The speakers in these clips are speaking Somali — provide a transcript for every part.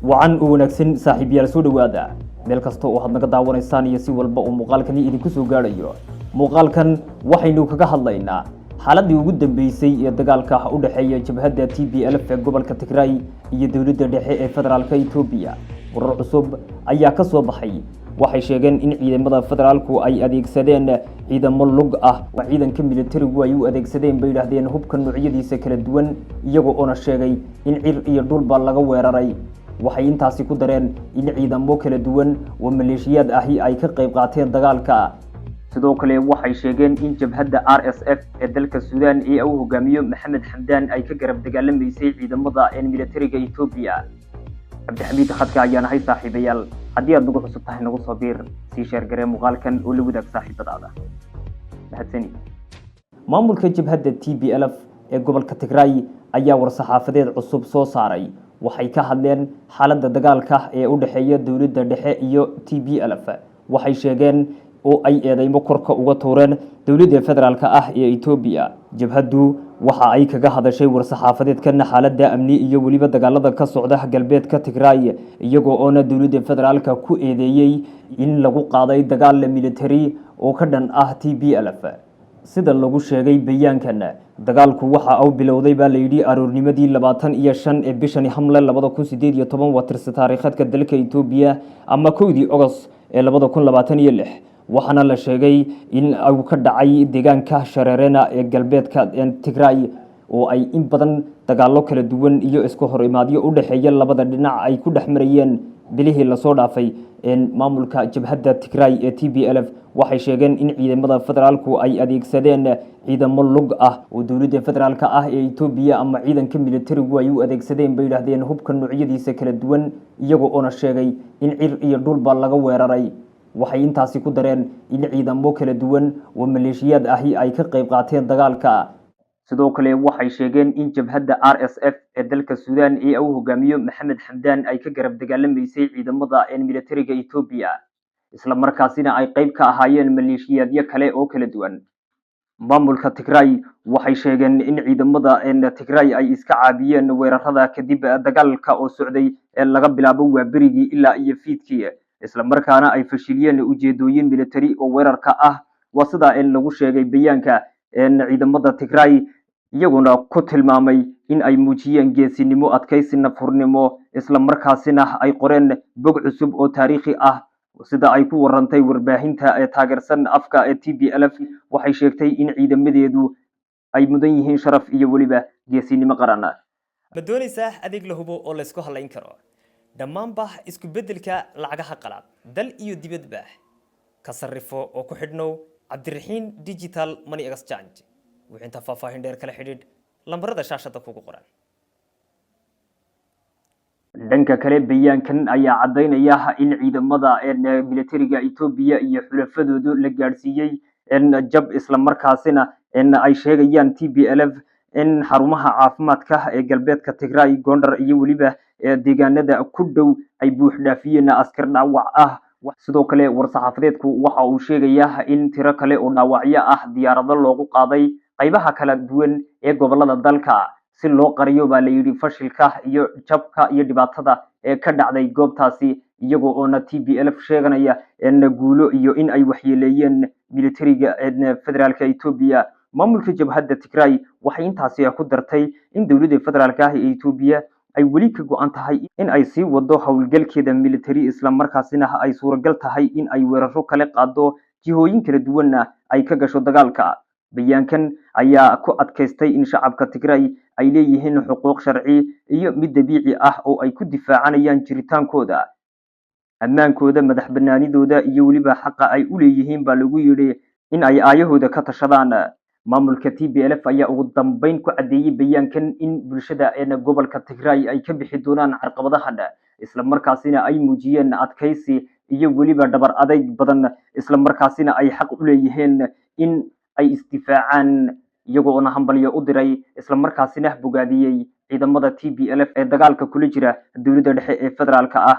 Wacan oo wanaagsan, saaxiibayaal, soo dhowaada meel kasta oo aad naga daawanaysaan iyo si walba uu muuqaalkani idinku soo gaadhayo. Muuqaalkan waxaynu kaga hadlaynaa xaaladii ugu dambeysay ee dagaalka u dhexeeya jabhadda TPLF ee gobolka Tigray iyo dowladda dhexe ee federaalka Etoobiya. Warar cusub ayaa ka soo baxay. Waxay sheegeen in ciidamada federaalku ay adeegsadeen ciidamo lug ah, ciidanka militarigu ay u adeegsadeen, bay yidhaahdeen, hubka noocyadiisa kala duwan, iyaga oona sheegay in cir iyo dhulba laga weeraray. Waxay intaasi ku dareen in ciidamo kala duwan oo maleeshiyaad ahi ay ka qayb qaateen dagaalka. Sidoo kale waxay sheegeen in jabhadda RSF ee dalka Suudaan ee uu hogaamiyo Maxamed Xamdaan ay ka garab dagaalamaysay ciidamada militariga Etoobiya. Cabdixamiid Khadka ayaan ahay. Saaxiibayaal, haddii aad nagu cusub tahay, nagu soo biir, sii share garee muuqaalkan oo la wadaag saaxiibadaada. Mahadsani. Maamulka jabhadda TPLF ee gobolka Tigray ayaa war-saxaafadeed cusub soo saaray. Waxay ka hadleen xaaladda dagaalka ee u dhexeeya dowladda dhexe iyo TPLF. Waxay sheegeen oo ay eedeymo korka uga tuureen dowladda federaalka ah ee Etoobiya. Jabhaddu waxa ay kaga hadashay war-saxaafadeedkan xaaladda amni iyo weliba dagaalada ka socda galbeedka Tigray, iyagoo oona dowladda federaalka ku eedeeyey in lagu qaaday dagaal military oo ka dhan ah TPLF. Sida lagu sheegay bayaankan, dagaalku waxa uu bilowday, baa layidhi, aroornimadii 25 ee bishani Hamle 2018, waa tirsa taariikheedka dalka Etoobiya, ama 1dii Ogos ee 2026. Waxaana la sheegay in uu ka dhacay deegaanka Shareerena ee galbeedka Tigray, oo ay in badan dagaallo kala duwan iyo isku hor imaadyo u dhexeeya labada dhinac ay ku dhex marayeen bilihii lasoo dhaafay. Maamulka jabhadda Tigray ee TPLF waxay sheegeen in ciidamada federaalku ay adeegsadeen ciidamo lug ah oo dowladda federaalka ah ee Etoobiya ama ciidanka militarigu ay u adeegsadeen, bay yidhaahdeen, hubka noocyadiisa kala duwan, iyagoo oona sheegay in cir iyo dhulba laga weeraray. Waxay intaasi ku dareen in ciidamo kala duwan oo maleeshiyaad ahi ay ka qayb qaateen dagaalka. Sidoo kale waxay sheegeen in jabhadda RSF ee dalka Suudaan ee uu hogaamiyo Maxamed Xamdaan ay ka garab dagaalamaysay ciidamada militariga Etoobiya, isla markaasina ay qayb ka ahaayeen maleeshiyaadyo kale oo kala duwan. Maamulka Tigray waxay sheegeen in ciidamada Tigray ay iska caabiyeen weerarada kadib dagaalka oo socday ee laga bilaabo waaberigii ilaa iyo fiidkii, isla markaana ay fashiliyeen ujeedooyin militari oo weerarka ah. Waa sidaa lagu sheegay bayaanka. Ciidamada Tigray iyaguna ku tilmaamay in ay muujiyeen geesinimo, adkaysi, nafhurnimo, isla markaasina ay qoreen bog cusub oo taariikhi ah. Sida ay ku warantay warbaahinta ee taageersan afka ee TPLF, waxay sheegtay in ciidamadeedu ay mudan yihiin sharaf iyo weliba geesinimo qaran. Ma doonaysaa adeeg la hubo oo laysku halayn karo dhammaanba isku beddelka lacagaha qalaad, dal iyo dibadba? Ka sarrifo oo ku xidhnow Cabdiraxiin Digital Money Exchange. Wixii intaa faahfaahin dheer, kala xidhiidh lambarada shaashadda kugu qoran. Dhanka kale, bayaankan ayaa caddaynaya in ciidamada militariga Etoobiya iyo xulafadoodu la gaadhsiiyey jab, isla markaasina ay sheegayaan TPLF in xarumaha caafimaadka ee galbeedka Tigray, Gondar iyo weliba deegaanada ku dhow ay buux dhaafiyeen askar dhaawac ah. Sidoo kale war-saxaafadeedku waxa uu sheegayaa in tiro kale oo dhaawacyo ah diyaarado loogu qaaday qaybaha kala duwan ee gobolada dalka, si loo qariyo, baa la yidhi, fashilka iyo jabka iyo dhibaatada ee ka dhacday goobtaasi, iyagoo oona TPLF sheeganaya guulo iyo in ay waxyeeleeyeen militariga federaalka Etoobiya. Maamulka jabhadda Tigray waxay intaasi ku dartay in dowladda federaalka ah ee Etoobiya ay weli ka go-an tahay in ay sii wado howlgalkeeda military, isla markaasina ay suuragal tahay in ay weeraro kale qaado, jihooyin kala duwanna ay ka gasho dagaalka. Bayaankan ayaa ku adkaystay in shacabka Tigray ay leeyihiin xuquuq sharci iyo mid dabiici ah oo ay ku difaacanayaan jiritaankooda, ammaankooda, madax banaanidooda iyo weliba xaqa ay u leeyihiin, baa lagu yidhi, in ay aayahooda ka tashadaan. Maamulka TPLF ayaa ugu dambeyn ku caddeeyey bayaankan in bulshada gobolka Tigray ay ka bixi doonaan carqabadahan, isla markaasina ay muujiyeen adkaysi iyo weliba dhabar adayg badan, isla markaasina ay xaq u leeyihiin in ay isdifaacaan, iyagoona hambalyo u diray, isla markaasina bogaadiyey ciidamada TPLF ee dagaalka kula jira dowladda dhexe ee federaalka ah.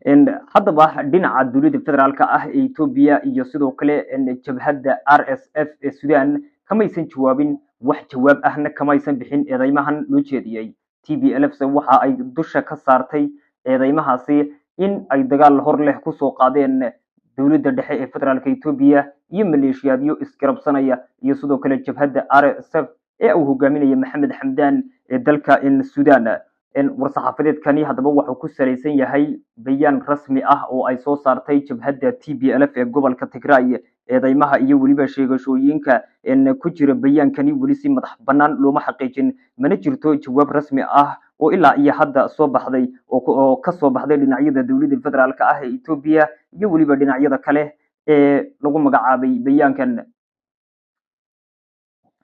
Haddaba dhinaca dowladda federaalka ah ee Etoobiya iyo sidoo kale jabhadda RSF ee Sudan kamaysan jawaabin, wax jawaab ahna kamaysan bixin eedeymahan loo jeediyey. TPLF waxa ay dusha ka saartay Eedeymahaasi in ay dagaal hor leh kusoo qaadeen dowladda dhexe ee federaalka Etoobiya iyo maleeshiyaadyo isgarabsanaya iyo sidoo kale jabhadda RSF ee uu hogaaminaya Maxamed Xamdaan ee dalka Sudan. War-saxaafadeedkani haddaba wuxuu ku salaysan yahay bayaan rasmi ah oo ay soo saartay jabhadda TPLF ee gobolka Tigray. Eedeymaha iyo weliba sheegashooyinka ku jira bayaankani weli si madax bannaan looma xaqiijin, mana jirto jawaab rasmi ah oo ilaa iyo hadda soo baxday oo ka soo baxday dhinacyada dowladda federaalka ah ee Etoobiya iyo weliba dhinacyada kale ee lagu magacaabay bayaankan.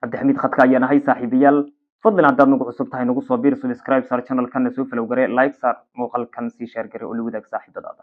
Cabdixamiid Khadka ayaan ahay. Saaxiibayaal, fadlan haddaad nagu cusub tahay, nagu soo biir, subscribe saar channelkan, soo follow garee, like saar muuqaalkan, sii share garee oo la wadaag saaxiibadaada.